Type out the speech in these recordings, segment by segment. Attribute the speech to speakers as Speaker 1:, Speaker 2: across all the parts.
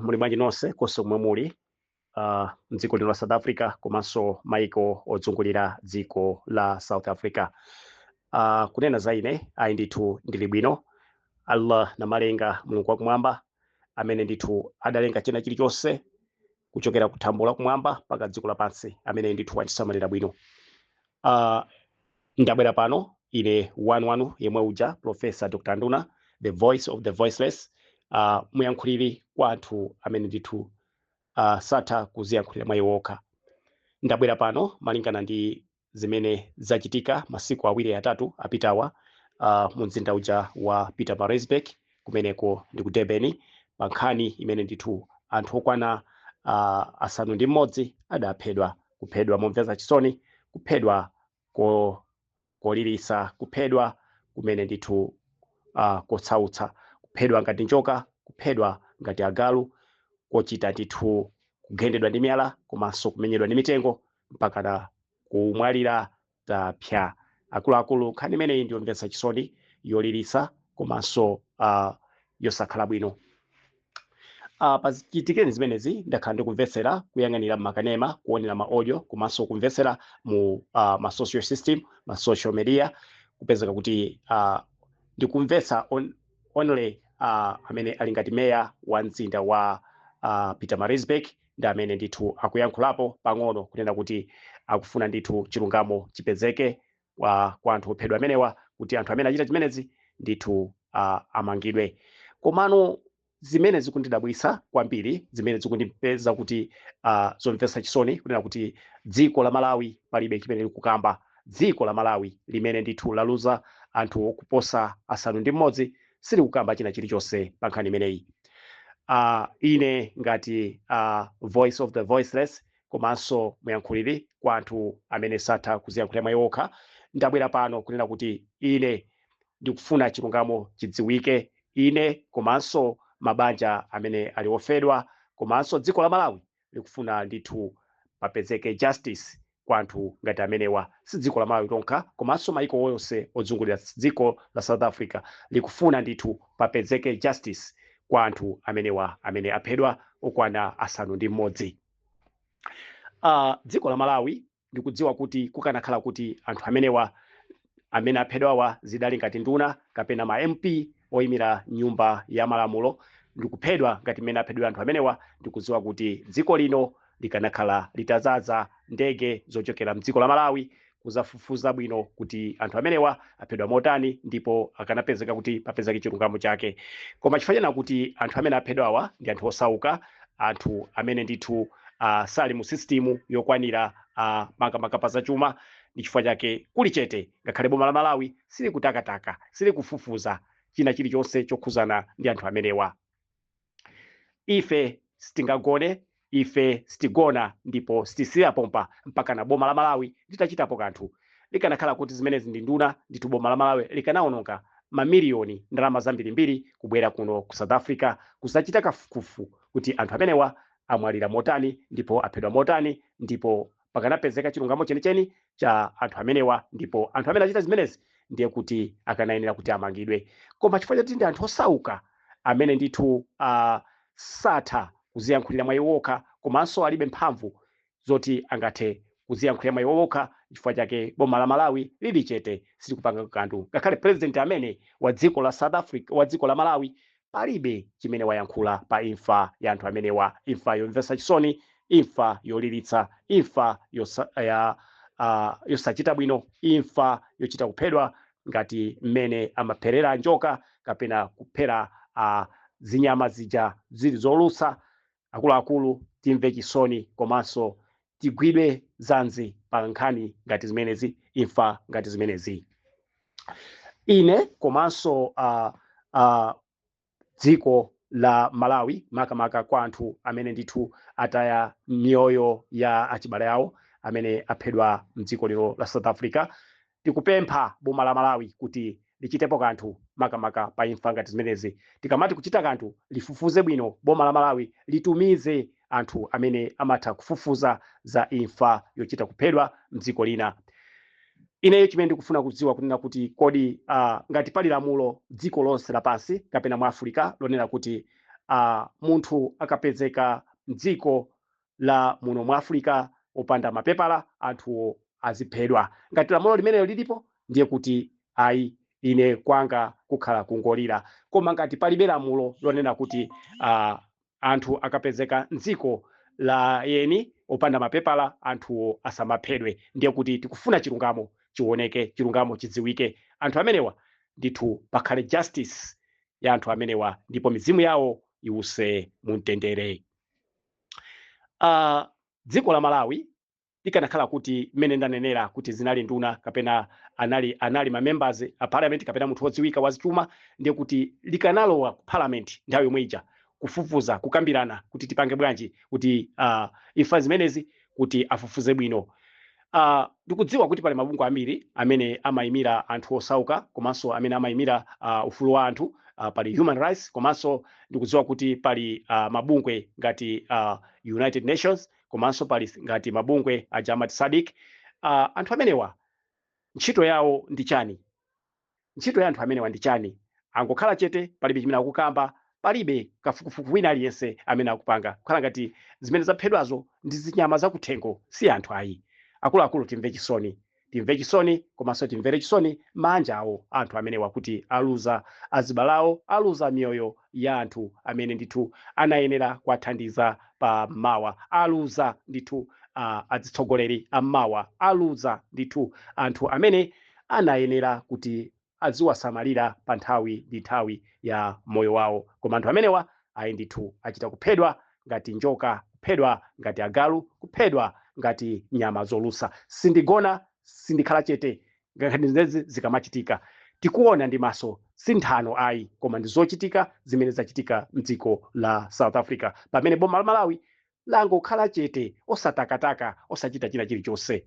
Speaker 1: Muli bwanji nonse konse komwe muli mdziko lino la South Africa komanso maiko ozungulira dziko la South Africa? Kunena za ine, ayi ndithu, ndili bwino. Allah Namalenga, Mulungu wakumwamba amene ndithu adalenga china chilichonse kuchokera ku thambo lakumwamba mpaka dziko lapansi, amene ndithu wandisamalira bwino. Ndabwera pano ine wanu yemwe uja, Professor Dr Nduna, the voice of the voiceless, muyankhuliri kwa anthu amene ndithu satha kuziyankhulira mwa iwo okha. Ndabwera pano malingana ndi zimene zachitika masiku 2 atatu apitawa mu mzinda uja wa Pietermaritzburg, kumeneko ndi ku Durban, pa nkhani imene ndithu anthu okwana 6 adaphedwa, kuphedwa momvetsa chisoni, kuphedwa kolilisa, kuphedwa kumene ndithu kotsautsa, kuphedwa ngati njoka, kuphedwa ngati agalu, kochita ndithu kugendedwa ndi miyala komanso kumenyedwa ndi mitengo mpaka na kumwalira tapya. Akuluakulu, nkhani imeneyi ndiyomvetsa chisoni, yolilisa komanso yosakhala bwino. Pachitikeni zimenezi ndakhala ndikumvetsera, kuyang'anira makanema, kuonera ma audio komanso kumvetsera mu ma social system, ma social media, kupezeka kuti ndikumvetsa only amene ali ngati meya wa mzinda wa Pietermaritzburg ndi amene ndithu akuyankhulapo pang'ono kunena kuti akufuna ndithu chilungamo chipezeke kwa anthu ophedwa amenewa, kuti anthu amene achita chimenezi ndithu amangidwe. Komano zimene zikundidabwitsa kwambiri, zimene zikundipeza kuti zomvetsa chisoni, kunena kuti dziko la Malawi palibe chimene likukamba. Dziko la Malawi limene ndithu laluza anthu okuposa 6 silikukamba china chilichonse pa nkhani imeneyi. Ine ngati voice of the voiceless komanso muyankhuliri kwa anthu amene satha kuziyankhulira mwa iwo okha, ndabwera pano kunena kuti ine ndikufuna chilungamo chidziwike. Ine komanso mabanja amene ali ofedwa komanso dziko la Malawi likufuna ndithu papezeke justice kwa anthu ngati amenewa. Si dziko la Malawi lokha, komanso maiko onse ozungulira dziko la South Africa likufuna ndithu papezeke justice kwa anthu amenewa amene aphedwa okwana 6. Dziko la Malawi, ndikudziwa kuti kukanakhala kuti anthu amenewa amene aphedwawa zidali ngati nduna kapena ma MP oyimira Nyumba ya Malamulo ndikuphedwa ngati mmene aphedwera anthu amenewa, ndikudziwa kuti dziko lino likanakhala litadzaza ndege zochokera mdziko la Malawi kuzafufuza bwino kuti anthu amenewa aphedwa motani, ndipo akanapezeka kuti papezeke chilungamo chake. Koma chifukwa chena kuti anthu amene aphedwawa ndi anthu osauka, anthu amene ndithu sali mu system yokwanira makamaka pa zachuma, ndi chifukwa chake kuli chete. Ngakhale boma la Malawi silikutakataka, silikufufuza china chilichonse chokhuzana ndi anthu amenewa. Ife sitingagone, ife sitigona ndipo sitisiya pompa mpaka na boma la Malawi litachitapo kanthu. Likanakhala kuti zimenezi ndi nduna, ndithu boma la Malawi likanawononga mamiliyoni, ndalama zambirimbiri, kubwera kuno ku South Africa kuzachita kafukufuku kuti anthu amenewa amwalira motani ndipo aphedwa motani, ndipo pakanapezeka chilungamo chenicheni cha anthu amenewa, ndipo anthu amene achita zimenezi ndiye kuti akanayenera kuti amangidwe. Koma chifukwa choti ndi anthu osauka amene ndithu satha kuziyankhulira mwa iwo okha komanso alibe mphamvu zoti angathe kuziyankhulira mwa iwo okha, chifukwa chake boma la Malawi lili chete, silikupanga kanthu. Ngakhale president amene wa dziko la South Africa, wa dziko la Malawi, palibe chimene wayankhula pa imfa ya anthu amenewa, imfa yomvetsa chisoni, imfa yolilitsa, imfa yosachita bwino, imfa yochita kuphedwa ngati mmene amapherera njoka kapena kuphera zinyama zija zili zolusa. Akuluakulu, timve chisoni komanso tigwidwe zanzi pa nkhani ngati zimenezi, imfa ngati zimenezi. Ine komanso dziko la Malawi, makamaka kwa anthu amene ndithu ataya miyoyo ya achibale awo amene aphedwa mdziko lino la South Africa, tikupempha boma la Malawi kuti lichitepo kanthu makamaka pa imfa ngati zimenezi. Tikamati kuchita kanthu, lifufuze bwino. Boma la Malawi litumize anthu amene amatha kufufuza za imfa yochita kuphedwa mdziko lina. Ineyo chimene ndikufuna kudziwa, kunena kuti kodi ngati pali lamulo dziko lonse lapansi kapena mu Africa lonena kuti Munthu akapezeka mdziko la muno mwa Africa opanda mapepala, anthuwo aziphedwa. Ngati lamulo limenelo lilipo, ndiye kuti ayi, ine kwanga kukhala kungolira. Koma ngati palibe lamulo lonena kuti anthu akapezeka mdziko la eni opanda mapepala anthuwo asamaphedwe, ndiye kuti tikufuna chilungamo chioneke, chilungamo chidziwike. Anthu amenewa ndithu pakhale justice ya anthu amenewa, ndipo mizimu yawo iwuse mumtendere. Dziko la Malawi likanakhala kuti mmene ndanenera kuti zinali nduna kapena anali ma members a parliament kapena munthu wodziwika wazichuma, ndiye kuti likanalowa ku parliament nthawi yomwe ija kufufuza, kukambirana kuti tipange bwanji kuti imfa zimenezi kuti afufuze bwino. Ndikudziwa kuti pali mabungwe ambiri amene amayimira anthu osauka komanso amene amayimira ufulu wa anthu. Pali human rights, komanso ndikudziwa kuti pali mabungwe ngati United Nations, komanso pali ngati mabungwe aja amati SADC. Anthu amenewa ntchito yawo ndi chani? Ntchito ya anthu amenewa ndi chani? Angokhala chete, palibe chimene akukamba, palibe kafukufuku wina aliyense amene akupanga, kukhala ngati zimene zaphedwazo ndi zinyama zakuthengo, si anthu ayi. Akuluakulu, timve chisoni, timve chisoni, komanso timvere chisoni manja awo anthu amenewa kuti aluza azibalawo, aluza miyoyo ya anthu amene ndithu anayenera kuwathandiza pa mawa, aluza ndithu adzitsogoleri ammawa, aluza ndithu anthu amene anayenera kuti aziwasamalira pa nthawi ndi nthawi ya moyo wawo. Koma anthu amenewa ayi ndithu, achita kuphedwa ngati njoka, kuphedwa ngati agalu, kuphedwa ngati nyama zolusa. Sindigona, sindikhala chete ngati zezi zikamachitika. Tikuona ndi maso, si nthano ayi, koma ndi zochitika zimene zachitika mdziko la South Africa, pamene boma la Malawi langokhala chete, osatakataka, osachita china chilichonse.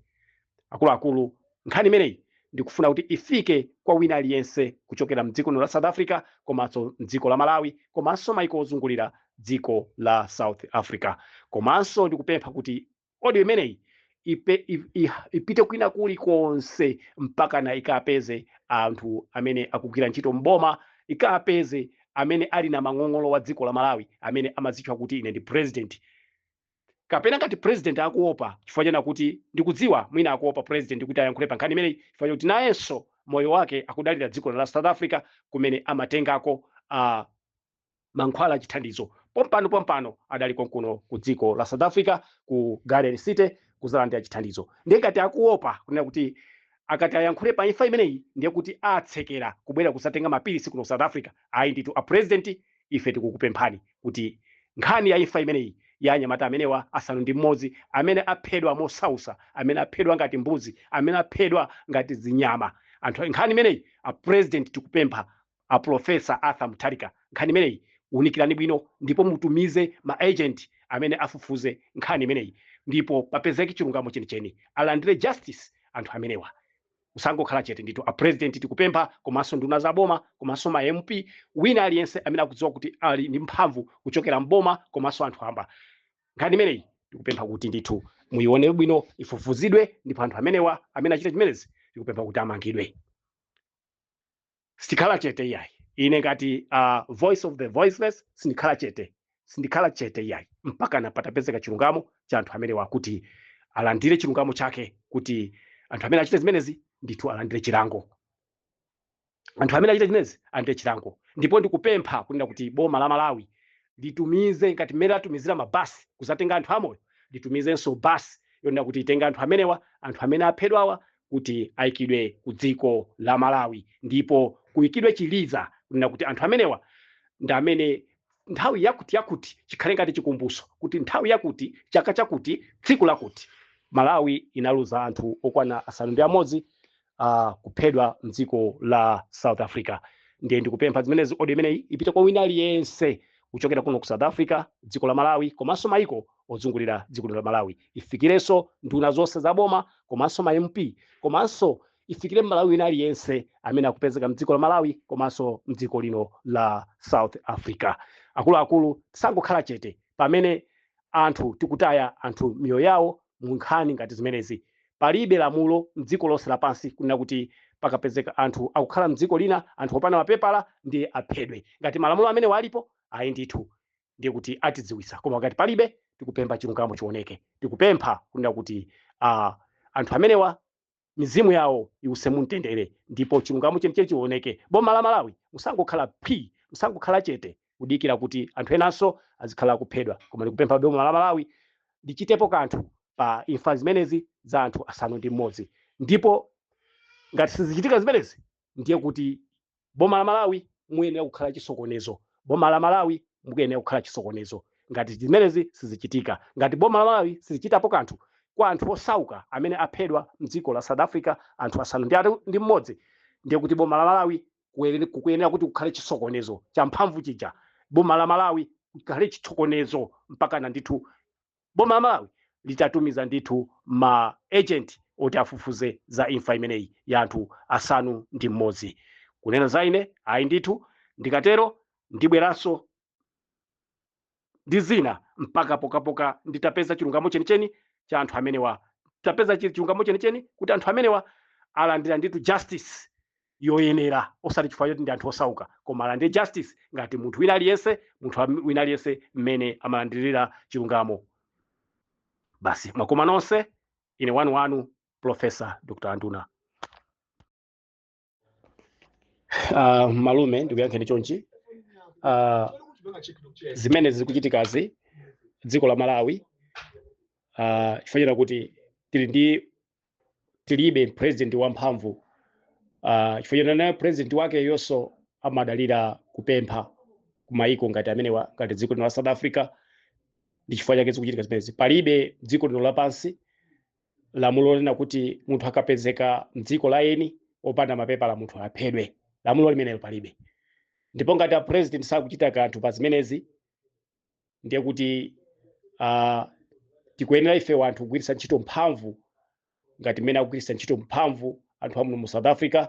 Speaker 1: Akuluakulu, nkhani imeneyi ndikufuna kuti ifike kwa wina aliyense kuchokera mdziko la South Africa komanso mdziko la Malawi komanso maiko ozungulira dziko la South Africa. Komanso ndikupempha kuti audio imeneyi ipite kwina kulikonse mpaka na ikapeze anthu amene akugwira ntchito mboma, ikapeze amene ali na mang'ong'olo wa dziko la Malawi amene amadzitcha kuti ine ndi president. Kapena ngati president akuopa, chifukwa chena kuti ndikudziwa mwina akuopa president kuti ayankhule pa nkhani imeneyi, chifukwa chakuti nayenso moyo wake akudalira dziko la South Africa kumene amatengako mankhwala achithandizo. Pompano pompano adali konkuno ku dziko la South Africa ku Garden City kuzalandira chithandizo. Ndiye ngati akuopa kunena kuti akati ayankhule pa imfa imeneyi ndiye kuti atsekera kubwera kusatenga mapilisi kuno South Africa, ayi ndithu, a president, ife tikukupemphani kuti nkhani ya imfa imeneyi ya anyamata amenewa 6 amene aphedwa mosausa, amene aphedwa ngati mbuzi, amene aphedwa ngati zinyama anthu, nkhani imeneyi, a president, tikupempha a Professor Arthur Mutharika, nkhani imeneyi unikirani bwino ndipo mutumize ma agent amene afufuze nkhani imeneyi ndipo papezeke chilungamo chenicheni, alandire justice anthu amenewa. Usangokhala chete ndithu, a president, tikupempha, komanso nduna za boma, komanso ma MP, wina aliyense amene akudziwa kuti ali ndi mphamvu kuchokera mboma komanso anthu amba, nkhani imeneyi tikupempha kuti ndithu muione bwino, ifufuzidwe, ndipo anthu amenewa amene achita chimenezi tikupempha kuti amangidwe. Sitikhala chete iyayi. Ine ngati voice of the voiceless sindikhala chete, sindikhala chete iyayi mpaka na patapezeka chilungamo cha anthu amenewa, kuti alandire chilungamo chake, kuti anthu amene achita zimenezi ndithu alandire chilango, anthu amene achita zimenezi alandire chilango. Ndipo ndikupempha kunena kuti boma la Malawi litumize, ngati mmene latumizira mabasi kuzatenga anthu amoyo, litumizenso basi yonena kuti itenga anthu amenewa, anthu amene aphedwawa, kuti ayikidwe ku dziko la Malawi, ndipo kuyikidwe chiliza kunena kuti anthu amenewa ndi amene nthawi yakuti yakuti, chikhale ngati chikumbuso kuti nthawi yakuti, chaka chakuti, tsiku lakuti, Malawi inaluza anthu okwana 6 kuphedwa mdziko la South Africa. Ndiye ndikupempha zimenezi, audio imeneyi ipite kwa wina aliyense kuchokera kuno ku South Africa, dziko la Malawi komanso maiko ozungulira dziko la Malawi, ifikirenso nduna zonse za boma komanso ma MP, komanso ifikire Malawi wina aliyense amene akupezeka mdziko la Malawi komanso mdziko lino la South Africa. Akuluakulu, tisangokhala chete pamene anthu tikutaya anthu miyoyo yawo mu nkhani ngati zimenezi. Palibe lamulo mdziko lonse lapansi kunena kuti pakapezeka anthu akukhala mdziko lina, anthu opanda mapepala, ndiye aphedwe. Ngati malamulo amene walipo, ayi ndithu. Ndiye kuti atidziwitsa. Koma ngati palibe, tikupempha chilungamo chioneke. Tikupempha kunena kuti anthu amenewa mizimu yawo iwuse mumtendere ndipo chilungamo chenicheni chioneke. Boma la Malawi, musangokhala phi, musangokhala chete kudikira kuti anthu enanso azikhala kuphedwa, koma ndikupempha boma la Malawi lichitepo kanthu pa imfa zimenezi za anthu 6. Ndipo ngati sizichitika zimenezi, ndiye kuti boma la Malawi muyenera kukhala chisokonezo. Boma la Malawi mukuyenera kukhala chisokonezo ngati zimenezi sizichitika, ngati boma la Malawi silichitapo kanthu kwa anthu osauka amene aphedwa mdziko la South Africa, anthu 61. Ndiye kuti boma la Malawi kukuyenera kuti kukhale chisokonezo cha mphamvu chija. Boma la Malawi kukhale chisokonezo mpakana ndithu boma la Malawi litatumiza ndithu ma agent oti afufuze za imfa imeneyi ya anthu 61. Kunena za ine, ayi ndithu, ndikatero ndibweranso ndi zina mpaka pokapoka nditapeza chilungamo chenicheni cha anthu amenewa, tapeza chilungamo chenicheni kuti anthu amenewa alandira ndithu justice yoyenera, osati chifukwa choti ndi anthu osauka, koma alandire justice ngati munthu wina aliyense, munthu wina aliyense mmene amalandirira chilungamo. Basi, mwakoma nonse. Ine wanu wanu, Professor Dr. Anduna. Malume, ndikuyankheni chonchi. Zimene zikuchitikazi dziko la Malawi, chifukwa chena kuti tili ndi tilibe president wamphamvu, chifukwa chena naye president wake yonso amadalira kupempha kumayiko ngati amenewa, ngati dziko lino la South Africa. Ndi chifukwa chake zikuchitika zimenezi. Palibe dziko lino lapansi lamulo lonena kuti munthu akapezeka mdziko la eni opanda mapepala munthu aphedwe. Lamulo limenelo palibe. Ndipo ngati a president sakuchita kanthu pa zimenezi, ndiye kuti tikuyenera ife wanthu kugwiritsa ntchito mphamvu ngati mmene akugwiritsa ntchito mphamvu anthu amuno mu South Africa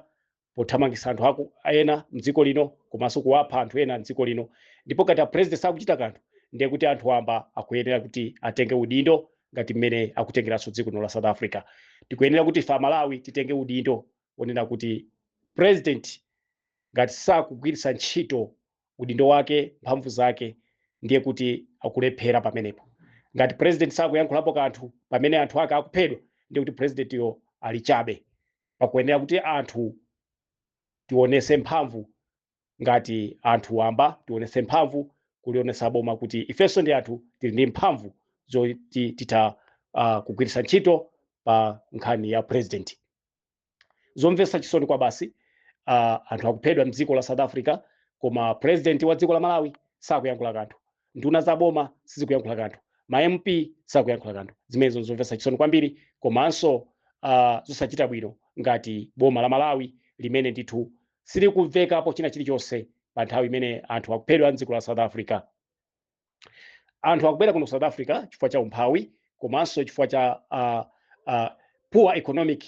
Speaker 1: pothamangitsa anthu aku ena mdziko lino komanso kuwapha anthu ena mdziko lino. Ndipo ngati a president sakuchita kanthu, ndiye kuti anthu amba akuyenera kuti atenge udindo ngati mmene akutengeranso dziko lino la South Africa. Tikuyenera kuti ife Amalawi titenge udindo wonena kuti president ngati sakugwiritsa ntchito udindo wake, mphamvu zake, ndiye kuti akulephera pamenepo. Ngati president sakuyankhulapo kanthu pamene anthu ake akuphedwa, ndiye kuti president yo ali chabe. Pakuyenera kuti anthu tionese mphamvu ngati anthu wamba, tionese mphamvu kulionesa boma kuti ifenso ndi anthu, tili ndi mphamvu zoti titha kugwiritsa ntchito pa nkhani ya president. Zomvetsa chisoni kwa basi, anthu akuphedwa mdziko la South Africa, koma president wa dziko la Malawi sakuyankhula kanthu, nduna za boma sizikuyankhula kanthu, ma MP sakuyankhula kanthu. Zimenezo zomvetsa chisoni kwambiri, komanso zosachita bwino ngati boma la Malawi limene ndithu silikumvekapo china chilichonse pa nthawi imene anthu akuphedwa mdziko la South Africa. Anthu akubwera kuno South Africa chifukwa cha umphawi komanso chifukwa cha poor economic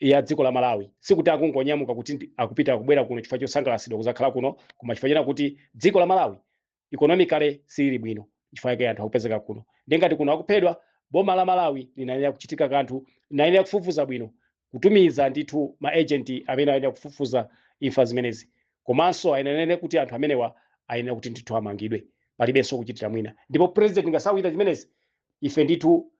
Speaker 1: ya dziko la Malawi. Sikuti akungonyamuka kuti akupita kubwera kuno chifukwa chosangalatsidwa kuzakhala kuno, koma chifukwa chena kuti dziko la Malawi economically silili bwino, chifukwa chake anthu akupezeka kuno. Ndiye ngati kuno akuphedwa, boma la Malawi linayenera kuchitika kanthu, linayenera kufufuza bwino, kutumiza ndithu ma agent amene ayenera kufufuza imfa zimenezi, komanso ayenera kuti anthu amenewa ayenera kuti ndithu amangidwe. Palibenso kuchitira mwina. Ndipo president ngasakuchita zimenezi, ife ndithu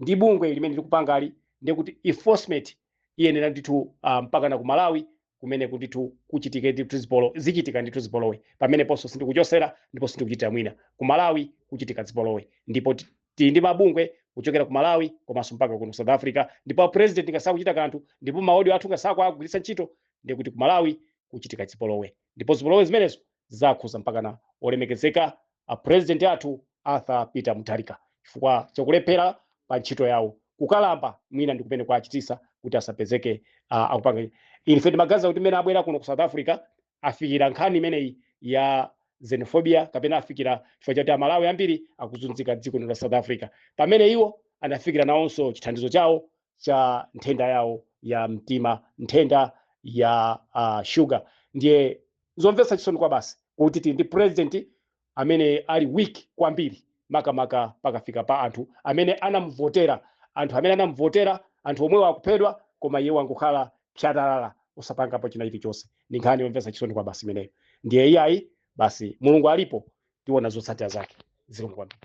Speaker 1: ndi bungwe limene likupangali, ndiye kuti enforcement iyenera ndithu mpaka na ku Malawi kumene ndithu kuchitike ndithu zipolo, zichitika ndithu zipolowe pameneponso. Sindikuchosera ndipo sindikuchitira mwina. Ku Malawi kuchitika zipolowe, ndipo tili ndi mabungwe kuchokera ku Malawi komanso mpaka kuno South Africa. Ndipo president ngasakuchita kanthu, ndipo ma audio athu ngasakuagwiritsa ntchito, ndiye kuti ku Malawi kuchitika zipolowe, ndipo zipolowe zimenezo zakhuza mpaka na olemekezeka a president athu Arthur Peter Mutharika, chifukwa chakulephera pa ntchito yawo. Kukalamba mwina ndi kumene kwachitisa kuti asapezeke akupanga. Ife timaganiza kuti mmene abwera kuno ku South Africa afikira nkhani imeneyi ya xenophobia, kapena afikira chifukwa chakuti Amalawi ambiri akuzunzika dziko lino la South Africa, pamene iwo anafikira nawonso chithandizo chawo cha nthenda yawo ya mtima, nthenda ya sugar. Ndiye zomvetsa chisoni kwa basi kuti tili ndi president amene ali weak kwambiri, makamaka pakafika pa anthu amene anamuvotera. Anthu amene anamuvotera, anthu omwewo akuphedwa, koma iye wangokhala pyatalala osapangapo china chilichonse. Ndi nkhani yomvetsa chisoni kwa basi imeneyo. Ndiye iyayi, basi, Mulungu alipo. Tiona zotsatira zake. Zikomo kwambiri.